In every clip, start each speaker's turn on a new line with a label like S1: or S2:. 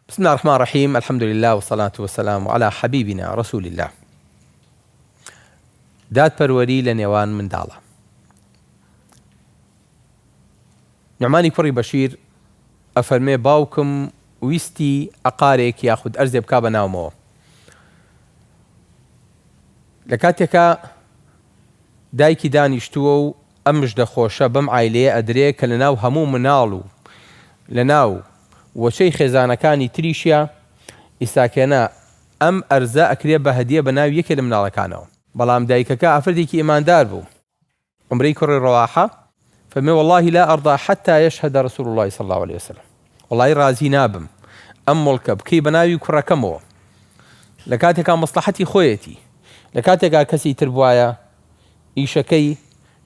S1: بسم اللە الرحمن الرحیم الحمد للە والصلاة والسلام علی حبیبنا رسول اللە دادپەروەری لە نێوان منداڵە نعمانی کوڕی بەشیر ئەفەرمێ باوکم ویستی عقارێک یاخود ئەرزێ بکا بە ناومەوە لە کاتێکا دایکی دانیشتووە و ئەم مژدە خۆشە بەم عایلەیە ئەدرێ کە لەناو هەموو مناڵ و لەناو وەچەی خێزانەکانی تریشیا ئیستاکێنە ئەم ئەرزە ئەکرێ بە هەدیە بە ناوی یەکێ لە مناڵەکانەوە. بەڵام دایکەکە ئافرەتێکی ئیماندار بوو. عومرەی کوڕی ڕەواحە فەرمی واللە لا ارضی حتی یشهد رسول اللە صلی اللە علیە وسلم وەڵایی ڕازی نابم ئەم موڵکە بکەی بە ناوی کوڕەکەمەوە لە کاتێکا مەسڵەحەتی خۆیەتی لە کاتێکا کەسی تر بوایە ئیشەکەی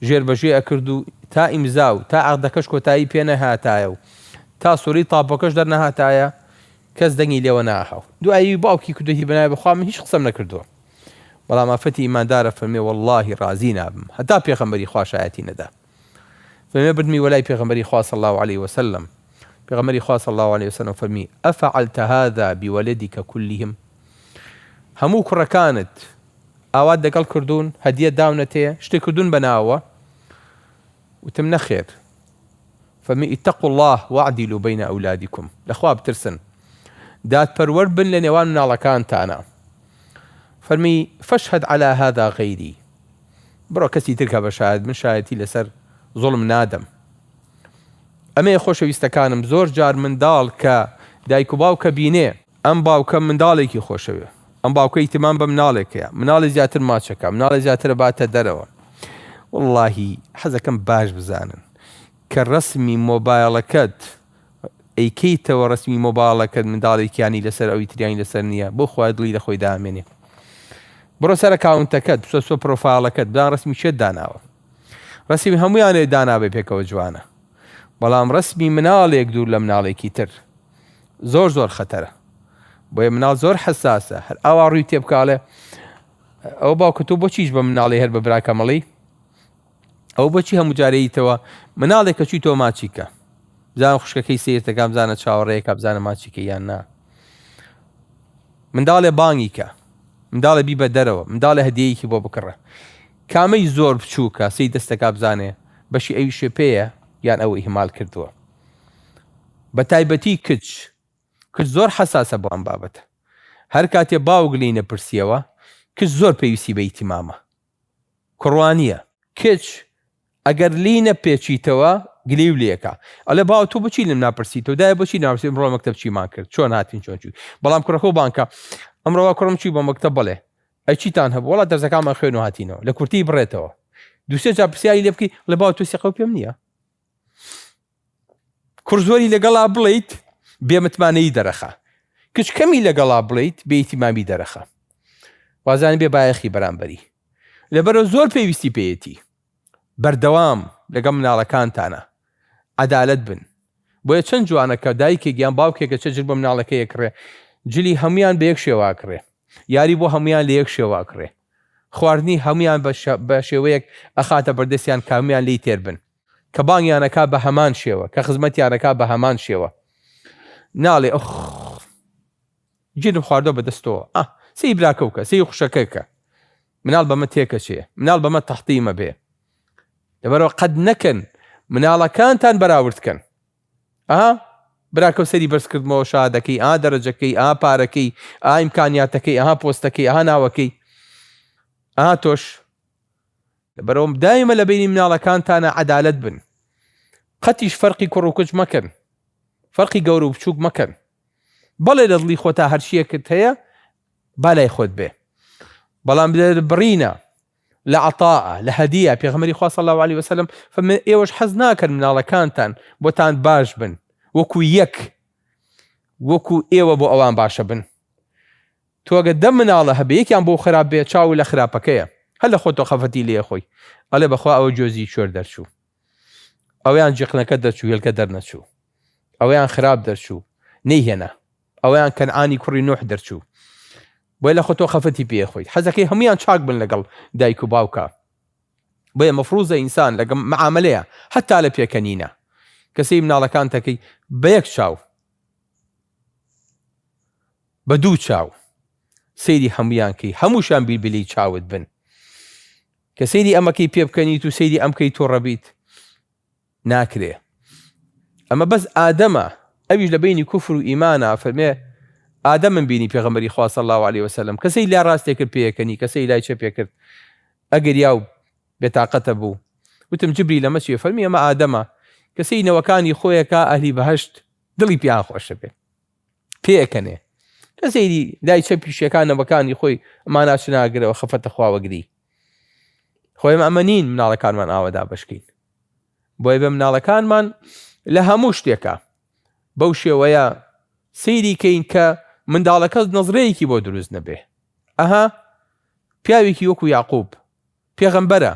S1: ژێر بەژێ ئەکرد و تا ئیمزا و تا عەقدەکەش کۆتایی پێ نەهاتایە و تا سوری تاپۆکەش دەرنەهاتایە کەس دەنگی لێوە ناهاو دوایی باوکی کردوێتی بەناوی بەخوا من هیچ قسەم نەکردووە بەڵام ئافرەتی ئیماندارە فەرمی وەڵڵاهی ڕازی نابم هەتا پێغەمبەری خوا شایەتی نەدا فەرمی بردمی وەلای پێغەمبەری خوا صلی الله علیه وسلم پێغەمبەری خوا صلی الله علیه وسلم فەرمی افعلت هذا بولدك كلهم هەموو کوڕەکانت ئاوات دەگەڵ کردوون هەدیە داونەتێ شتێ کردوون بەناوە وتم نەخێر فەرمی اتقوا اللە واعدلوا بین اولادکم لەخوا بترسن دادپەروەر بن لە نێوان مناڵەکانتانا فەرمی فاشهد علی هذا غیری بڕۆ کەسی تر کە بە شایەت من شایەتی لەسەر زوڵم نادەم ئەمەیە خۆشەویستەکانم زۆر جار منداڵ کە دایک و باوکە بینێ ئەم باوکە منداڵێکی خۆشەوێ ئەم باوکە ئیتمام بە مناڵێک هەیە مناڵی زیاتر ماچەکە مناڵی زیاترە باتە دەرەوە وەڵاهی حەزەکەم باش بزانن کە ڕەسمی مۆبایڵەکەت ئەیکەیتەوە ڕەسمی مۆباڵەکەت منداڵێکیانی لەسەر ئەوی تریانی لەسەر نییە بۆ خوای دڵی لە خۆی دامێنێ بڕۆ سەر ئەکاونتەکەت بچۆ سۆ پرۆفایڵەکەت بزان ڕەسمی چێت داناوە ڕەسمی هەمویانێ دانابێ پێکەوە جوانە بەڵام ڕەسمی مناڵێک دوور لە مناڵێکی تر زۆر زۆر خەتەرە بۆیە مناڵ زۆر حەساسە هەر ئاوا ڕووی تێبکاڵێ ئەو باوکە تۆ بۆچیش بە مناڵی هەر بە براکەمەڵی ئەو بۆچی هەموو جارەیتەوە مناڵێک کە چوی تۆ ماچیکە بزانە خوشکەکەی سیرتەکە بزانە چاوەڕێیەکە بزانە ماچیکە یان نا منداڵێ بانگی کە منداڵێ بی بە دەرەوە منداڵێ هەدیەیەکی بۆ بکڕە کامەی زۆر بچووکە سی دەستەکە بزانێ بەشی ئەویشێ پێیە یان ئەو ئیهمال کردووە بە تایبەتی کچ کچ زۆر حەساسە بۆ ئەم بابەتە هەر کاتێ باوک لێی نەپرسیەوە کچ زۆر پێویستی بە ئیتیمامە کوڕوانیە. کچ ئەگەر لێی نەپێچیتەوە گلەیو لێکا ئەڵێ باوە تۆ بۆچی لێم ناپرسیتەوە دایە بۆچی ناپرسی ئەمڕۆ مەکتەب چیمان کرد چۆن هاتین چۆن چووی بەڵام کوڕەکە و بانکە ئەمڕۆ وا کوڕم چووی بۆ مەکتەب بەڵێ ئەی چیتان هەبوو وەڵا دەرسەکانمان خوێن و هاتینەوە لە کورتی بڕێتەوە دووسێ جار پرسیاری لێ بکەی ئەڵێ باوە تۆ سیقەو پێم نییە کوڕ زۆری لەگەڵا بڵیت بێمتمانەیی دەرەخا کچ کەمی لەگەڵا بڵیت بێئیتیمامی دەرەخا وازانە بێ بایەخی بەرامبەری لەبەرەوە زۆر پێویستی پێیەتی بەردەوام لەگەڵ مناڵەکانتانە عەدالەت بن بۆیە چەند جوانە کە دایکێک یان باوکێکە چە جل بۆ مناڵەکەی ئەکڕێ جلی هەمویان بە یەک شێوە ئەکڕێ یاری بۆ هەمویان لە یەک شێوە ئەکڕێ خواردنی هەمویان بە شێوەیەک ئەخاتە بەردەستیان کە هەمویان لێی تێر بن کە بانگیان ئەکا بە هەمان شێوە کە خزمەتیان ئەکا بە هەمان شێوە ناڵێ ئۆخ گیرم خواردوە بە دەستەوە ئا سەی براکە بکە سەی خوشەکە کە مناڵ بەمە تێکەچێ مناڵ بەمە تەحتیمە بێ لەبەرەوە قەت نەکەن مناڵەکانتان بەراورد کەن ئا براکە سەری بەرز کردمەوە شادەکەی ئا دەرەجەکەی ئا پارەکەی ئا ئیمکانیاتەکەی ئا پۆستەکەی ئا ناوەکەی ئا تۆش لەبەرئەوە دایمە لە بەینی مناڵەکانتانا عەدالەت بن قەتیش فەرقی کوڕ و کچ مەکەن فەرقی گەورە و بچووک مەکەن بەڵێ لە دڵی خۆتا هەرچیەکت هەیە با لای خۆت بێ بەڵام لە بڕینە لە عەتاء لە هەدیە پێغەمبەری خوا صلی الله علیه وسلم فەرمووی ئێوەش حەز ناکەن مناڵەکانتان بۆتان باش بن وەکو یەک وەکو ئێوە بۆ ئەوان باشە بن تۆ گەر دە مناڵە هەبێ یەکیان بۆ خراپ بێ چاوو لە خراپەکەیە هەر لە خۆتەوە خەفەتی لێ خۆی ئەڵێ بەخوا ئەوە گوێزی کوێر دەرچوو ئەویان جیقنەکە دەرچوو هێلکە دەرنەچوو ئەویان خراپ دەرچوو نەیهێنا ئەویان کەنعانی کوڕی نوح دەرچوو بۆیە لە خۆتەوە خەفەتی پێ خۆی حەزەکەی هەمویان چاک بن لەگەڵ دایک و باوکە بۆیە مەفروزە ئینسان لەگەڵ معاملەیە هەتا لە پێکەنینە کەسی مناڵەکان تەکەی بە یەک چاو. بە دوو چاو سەیری هەموویان کەی هەمووشیان بیلبیلەی چاوت بن کە سەیری ئەمەکەی پێ بکەنیت و سەیری ئەم کەی توڕە بیت ناکرێ ئەمە بەس ئادەمە ئەویش لە بینی کوفر و ئیمانە فەرمێ ئادەمم بینی پێغەمبەری خوا صلی الله علیه وسلم کەسەی لا ڕاستێ کرد پێکەنی کەسەی لای چەپێ کرد ئەگەر یا و بێتاقەتە بوو وتم جبری لەمە چیە فەرمی ئەمە ئادەمە کەسەی نەوەکانی خۆیەکە ئەهلی بەهشت دڵی پیان خۆشە بێ پێکەنێ کە سەیری لای چەپی شێکان نەوەکانی خۆی ئەمانە چناگرەوە خەفەتە خواوەگری خۆی ئەمە نین مناڵەکانمان ئاوەدا بەشکەین بۆیە بە مناڵەکانمان لە هەموو شتێکە بەو شێوەیە سەیری کەین کە منداڵەکە نەزرەیەکی بۆ دروست نەبێ ئەها پیاوێکی وەکو یاقوب پێغەمبەرە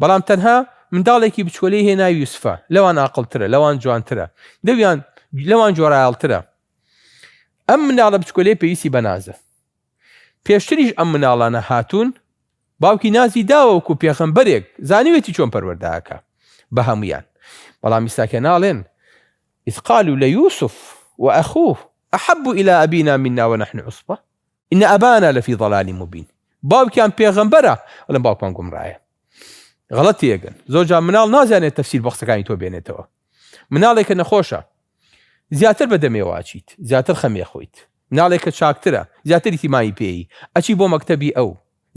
S1: بەڵام تەنها منداڵێکی بچکۆلەی هەیە ناوی یوسفە لەوان ئاقڵترە لەوان جوانترە لەویان لەوان جۆرایەڵترە ئەم منداڵە بچکۆلەی پێویستی بە نازە پێشتریش ئەم مناڵانە هاتوون باوکی نازی داوە وەکو پێغەمبەرێک زانیوێتی چۆن پەروەردەکە بە هەمویان بەڵام ئیساکە ناڵێن إذ قالوا ليوسف وأخوه أحب إلى أبينا منا ونحن عصبة ان ابانا لفی ضلال مبین باوکیان پێغەمبەرە ئەڵێن باوکمان گومڕایە غەڵەت تێگەن زۆر جار مناڵ نازانێت تەفسیر بۆ قسەکانی تۆ بێنێتەوە مناڵێکە نەخۆشە زیاتر بە دەمێوە ئەچیت زیاتر خەمێ خۆیت مناڵێکە چاکترە زیاتر ئیتیمامی پێی ئەچی بۆ مەکتەبی ئەو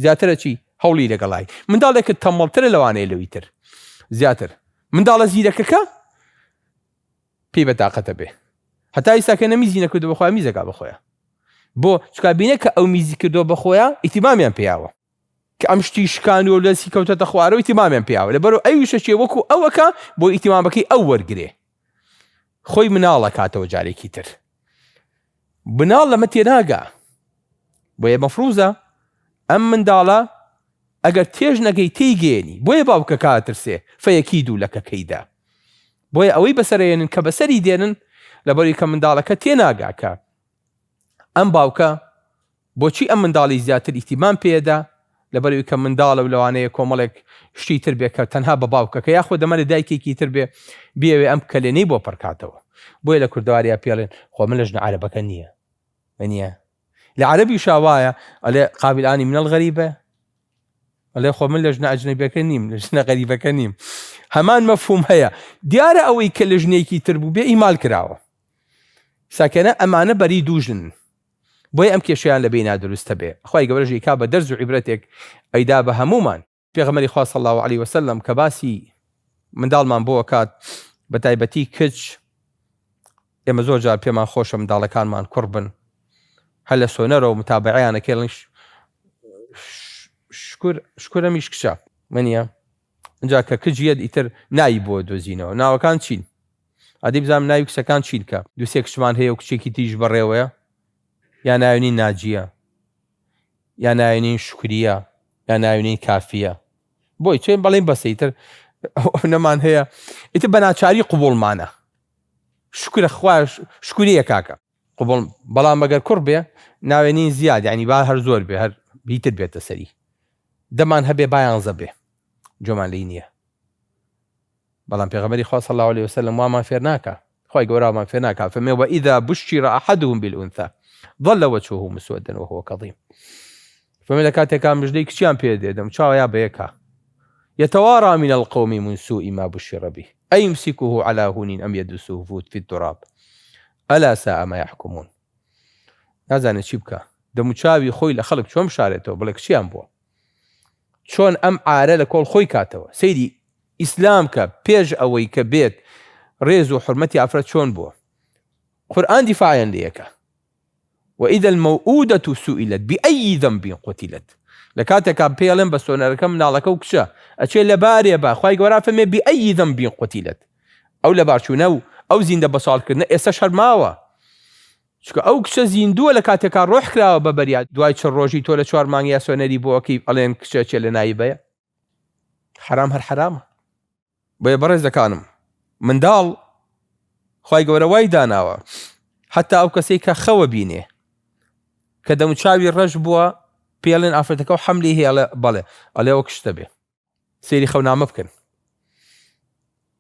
S1: زیاتر ئەچی هەوڵی لەگەڵای منداڵێکە تەمەڵترە لەوانەیە لەوی تر زیاتر منداڵە زیرەکەکە پێی بە تاقەتە بێ هەتا ئیستا کە نە میزی نەکردو بەخۆیان میزەکا بەخۆیان بۆ چکا بینە کە ئەو میزی کردو بەخۆیان ئیتیمامیان پیاوە کە ئەم شتی شکان و لەسی کەوتەتە خوارەوە ئیتیمامیان پیاوە لەبەرو ئەویشە چێ وەکو ئەوەکە بۆ ئیتیمامەکەی ئەو وەرگێ خۆی مناڵە کاتەوە جارێکی تر مناڵ لەمە تێناگا بۆیە مەفروزە ئەم منداڵە ئەگەر تێش نەگەی تێیگەیەنی بۆیە باوکەکە ئەترسێ فەیەکیدو لەکە کەیدا بۆیە ئەوەی بەسەرێنن کە بەسەری دێنن لەبەری کە منداڵەکە تێناگا کە ئەم باوکە بۆچی ئەم منداڵی زیاتر ئیتیمام پێدا لەبەرئەوەی کە منداڵە و لەوانەیە کۆمەڵێک شتی تر بێ کە تەنها بە باوکەکە یاخود دەمە لە دایکێکی تر بێ بیەوێ ئەم کەلێنەی بۆ پڕکاتەوە بۆیە لە کوردەواریا پێڵێن خۆ من لە ژنە عەرەبەکە نییە نییە لە عەرەبیشا وایە ئەلێ قابیلانی منەڵ غەریبە ئەلێ خۆ من لە ژنە ئەجنەبیەکە نیم لە ژنە غەریبەکە نیم هەمان مەفهوم هەیە دیارە ئەوەی کە لە ژنێکی تر بوو بێ ئیمال کراوە ساکەنە ئەمانە بەری دوو ژن بۆیە ئەم کێشەیان لە بەینا دروستە بێ خوای گەورەش ئەیکا بە دەرز و عیبرەتێک ئەیدا بە هەموومان. پێغەمبەری خوا صلی اللە علیە وسلم کە باسی منداڵمان بۆ ئەکات بە تایبەتی کچ ئێمە زۆر جار پێمان خۆشە منداڵەکانمان کوڕ بن هەر لە سۆنەرەوە متابعیان ئەکەین شکر شکرەمیش کچە منیە اینجا کە کچ یەت ئیتر ناوی بۆ دۆزینەوە ناوەکان چین ئەدی بزانم ناوی کچەکان چین کە دووسێ کچمان هەیە و کچێکی تریش بەڕێوەیە یا ناوێنین ناجیە یا ناوێنین شکریە یا ناوێنین کافیە بۆی چێن بەڵێن بەسە ئیتر نەمان هەیە ئیتر بە ناچاری قوبوڵمانە شکرە خواش شکریە کاکە قوبڵ بەڵام بەگەر کوڕ بێ ناوێنین زیاد یعنی با هەر زۆر بێ هەر هیتر بێتە سەری دەمان هەبێ بایانزە بێ جۆمان لی نییە بەڵام پێغەمبەری خوا صلی اللە علیە وسلم وامان فێر ناکا خوای گەورە وامان فێر ناکا فەرمێ وإذا بشر أحدهم بالأنثى ظل وجهه مسودا وهو كظيم فەرمێ لە کاتێکا مژدەی کچیان پێ دێ دەم چاوە یا بەیەکا يتوارى من القوم من سوء ما بشر به أيمسكه على هون أم يدسه في التراب ألا ساء ما يحكمون نازانێت چی بکە دەموچاوی خۆی لە خەڵک چۆن بشارێتەوە بڵێ کچیان بووە چۆن ئەم عارە لە کۆڵ خۆی کاتەوە سەیری ئیسلام کە پێش ئەوەی کە بێت ڕێز و حورمەتی ئافرەت چۆن بووە قورئان دیفاعیان لێکە وإذا الموءودة سئلت بأي ذنب قتلت لە کاتێکا پێڵێن بە سۆنەرەکە مناڵەکە و کچە ئەچێ لەبارێ بە خوای گەورە فەرمێ بأي ذنب قتلت ئەو لەبارچوونە و ئەو زیندە بەساڵکردنە ئێستا شەرماوە چونکە ئەو کچە زیندووە لە کاتێکا ڕۆح کراوە بە بەریا دوای چ ڕۆژی تۆ لە چوار مانگیا سۆنەری بۆ ئەکەی ئەڵێن کچە چێ لە ناوی بەیە حەرام هەر حەرامە بۆیە بەڕێزەکانم منداڵ خوای گەورە وای داناوە حتا ئەو کەسەی کە خەوە بینێ کە دەموچاوی ڕەش بووە پێڵێن ئافرەتەکە و حەملی هەیە بەڵێ ئەڵێ وەک شتە بێ سەیری خەونامە بکەن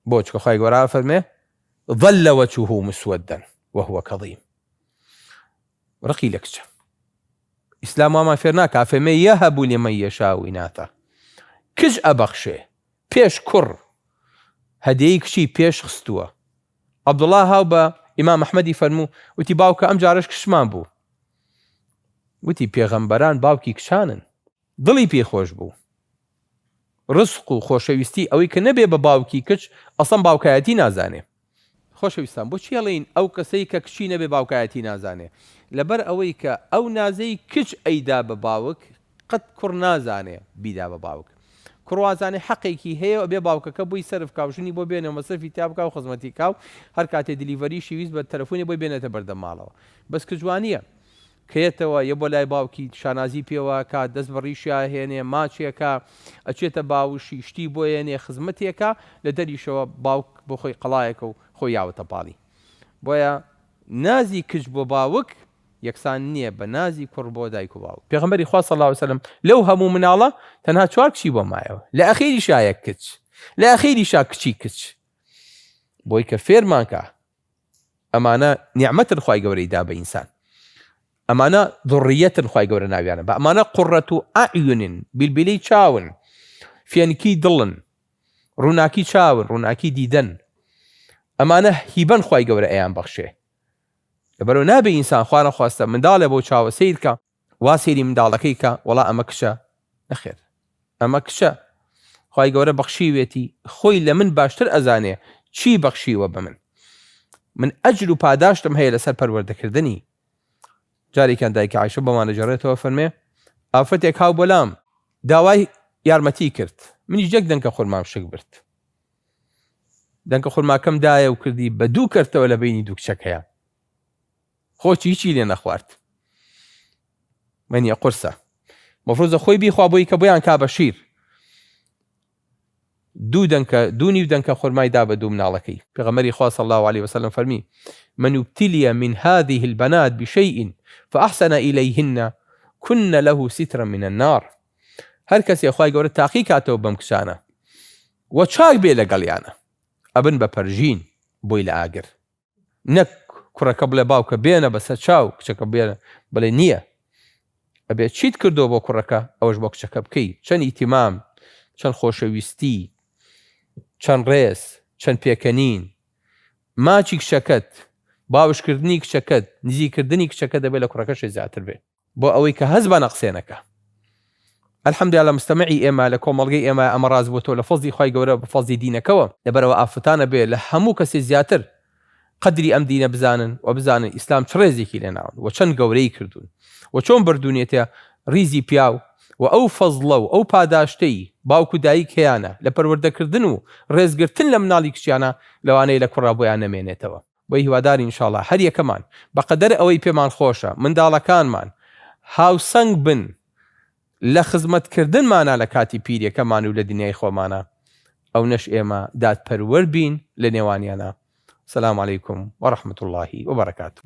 S1: بۆ چکە خوای گەورە فەرمێ ظل وجهه مسودا وهو كظيم. ڕقی لە کچە. ئیسلام وامان فێر ناکا فەرمێ یەهەبو لمن یەشاء ئیناثا کچ ئەبەخشێ پێش کوڕ هەدیەی کچی پێش خستووە عەبدوڵا هاو بە ئیمام ئەحمەدی فەرموو وتی باوکە ئەم جارەش کچمان بوو وتی پێغەمبەران باوکی کچانن دڵی پێی خۆش بوو. ڕزق و خۆشەویستی ئەوەی کە نەبێ بە باوکی کچ ئەسڵەن باوکایەتی نازانێ. خۆشەویستان بۆچی ئەڵێین ئەو کەسەی کە کچی نەبێ باوکایەتی نازانێ؟ لەبەر ئەوەی کە ئەو نازەی کچ ئەیدا بە باوک قەت کوڕ نازانێ بیدا بە باوک. کوڕ وازانێ حەقێکی هەیە و ئەبێ باوکەکە بۆی سەرف کا و ژنی بۆ بێنێ و مەسرەفی تیا بکا و خزمەتی کا و هەر کاتێ delivery شی ویست بە تەلەفونێ بۆی بێنێتە بەردەم ماڵەوە. بەس کچ وانیە. کە یەتەوە یە بۆ لای باوکی شانازی پێوە ئەکا، دەست بە ڕیشیا ئەهێنێ، ماچێکا، ئەچێتە باوشی، شتی بۆ یەنێ، خزمەتێکا، لە دەریشەوە باوک بۆ خۆی قەڵایەکە و خۆی یاوەتە پاڵی. بۆیە نازی کچ بۆ باوک یەکسان نییە بە نازی کوڕ بۆ دایک و باوک. پێغەمبەری خوا صلی اللە علیە وسلم لەو هەموو مناڵە تەنها چوار کچی بۆ مایەوە، لە ئەخیریشا یەک کچ، لە ئەخیریشا کچی کچ. بۆی کە فێرمان کا ئەمانە نیعمەتن خوای گەورەی دا بە ئینسان ئەمانە ذڕیەتن خوای گەورە ناویانە بە ئەمانە قڕەت و ئەعینن بیلبیلەی چاون فێنکی دڵن ڕووناکی چاون ڕووناکی دیدەن ئەمانە هیبەن خوای گەورە ئەیان بەخشێ لەبەرەوە نابێ ئینسان خوارە خواستە منداڵێ بۆ چاوە سیرکە وا سەیری منداڵەکەی کە وەڵا ئەمە کچە نەخێر ئەمە کچە خوای گەورە بەخشیوێتی خۆی لە من باشتر ئەزانێ چی بەخشیوە بە من من ئەجر و پاداشتم هەیە لەسەر پەروەردەکردنی جارێکیان دایکە عایشە بۆمان دەگێڕێتەوە فەرمێ ئافرەتێک هاو بۆلام داوای یارمەتی کرد منیش یەک دەنکە خورمام شک برد دەنکە خورماکەم دایە و کردی بە دوو کەرتەوە لە بینی دوو کچەکەیان خۆشی هیچی لێ نەخوارد منیە قورسە مەفروزە خۆی بیخوا بۆی کە بۆیان کا بە شیر دوو دەنکە دوو نیو دەنکە خورمای دا بە دوو مناڵەکەی پێغەمبەری خوا صلی الله علیه وسلم فەرمی من ابتلي من هذه البنات بشيء فأحسن إليهن كن له سترا من النار هەر کەسێ خوای گەورە تاقی کاتەوە بەم کچانە و چاک بێ لەگەڵیانە ئەبن بە پەرژین بۆی لە ئاگر نەک کوڕەکە بڵێ باوکە بێنە بەسەر چاو کچەکە بێنە بڵێ نییە ئەبێ چیت کردو بۆ کوڕەکە ئەوەش بۆ کچەکە بکەی چەند ئیتیمام چەند خۆشەویستی چەند ڕێز چەند پێکەنین ماچی کچەکەت باوشکردنی کچەکەت نزیکردنی کچەکە دەبێت لە کوڕەکەشی زیاتر بێ بۆ ئەوەی کە هەست بە نەقسێ نەکا. الحمدللە لە مجتمعی ئێمە لە کۆمەڵگەی ئێمە ئەمە ڕاست بۆتەوە لە فەزڵی خوای گەورە بە فەزڵی دینەکەوە، لەبەرئەوە ئافرەتان ئەبێ لە هەموو کەسێ زیاتر قەدری ئەم دینە بزانن و بزانن ئیسلام چ ڕێزێکی لێ ناون و چەند گەورەی کردوون و چۆن بردوونیەتە ڕیزی پیاو و ئەو فەزڵە و ئەو پاداشتەی باوک و دایک هەیانە لە پەروەردەکردن و ڕێزگرتن لە مناڵی کچیانە لەوانەیە لە کوڕا بۆیان نەمێنێتەوە. بۆیە هیوادارین ان شاءاللە هەر یەکەمان بەقەدەر ئەوەی پێمان خۆشە منداڵەکانمان هاوسەنگ بن لە خزمەت کردنمانا لە کاتی پیریەکەمان و لە دنیای خۆمانا ئەونەش ئێمە دادپەروەر بین لە نێوانیانا سلام علیکم ورحمة اللە وبرکاته.